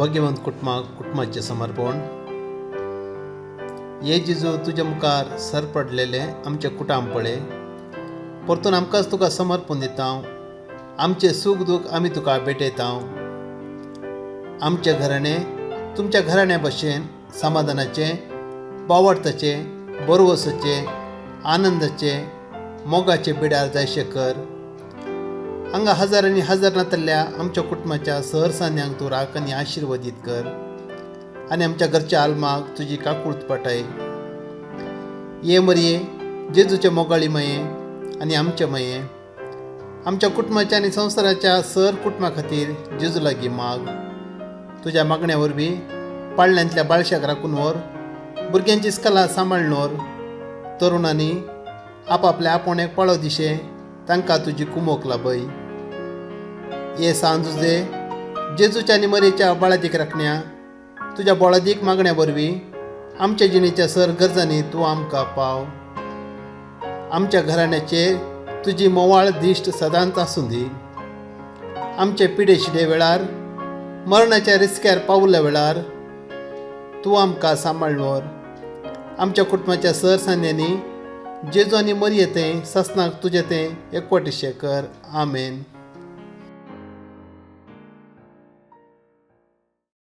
भगवंत कुटुंबाक कुटुंबाचें समर्पण. हे जेजू, तुज्या मुखार सर पडलेलें आमचें कुटाम पळय, परतून आमकांच तुका समर्पण दिता. आमचें सूख दूख आमी तुका भेटयता. आमचें घराणें तुमच्या घराण्या भशेन समाधानाचें, बावडताचें, बरवसाचें, आनंदाचें, मोगाचें बिडार जायशें कर. हांगा हजारांनी हजार नातल्या आमच्या कुटुंबाच्या सहरसान्यांक तूं राख आनी आशिर्वादीत कर आनी आमच्या घरच्या आल्माक तुजी काकूळत पाटय. ये मरये, जेजूचे मोगाळी मये आनी आमचे मये, आमच्या कुटुंबाच्या आनी संवसाराच्या सर कुटुंबा खातीर जेजू लागीं माग. तुज्या मागण्या वरवीं पाळण्यांतल्या बाळशाक राखून व्हर, भुरग्यांची इस्कलां सांबाळून व्हर, तरुणांनी आपापल्या आपोवण्याक पाळो दिशें तांकां तुजी कुमोक लाभय. हे सांजुजे, जेजूच्या आनी मरेच्या बाळादीक राखण्या, तुज्या बोळादीक मागण्या वरवीं आमच्या जिणेच्या सर गरजांनी तूं आमकां पाव. आमच्या घराण्याचेर तुजी मोवाळ दिश्ट सदांच आसूं दी. आमचे पिडे शिडे वेळार, मरणाच्या रिस्क्यार पावल्या वेळार तूं आमकां सांबाळून व्हर. आमच्या कुटुंबाच्या सर सांद्यांनी जेजू आनी मरये तें ससनाक तुजें तें एकवटीशें कर. आमेन.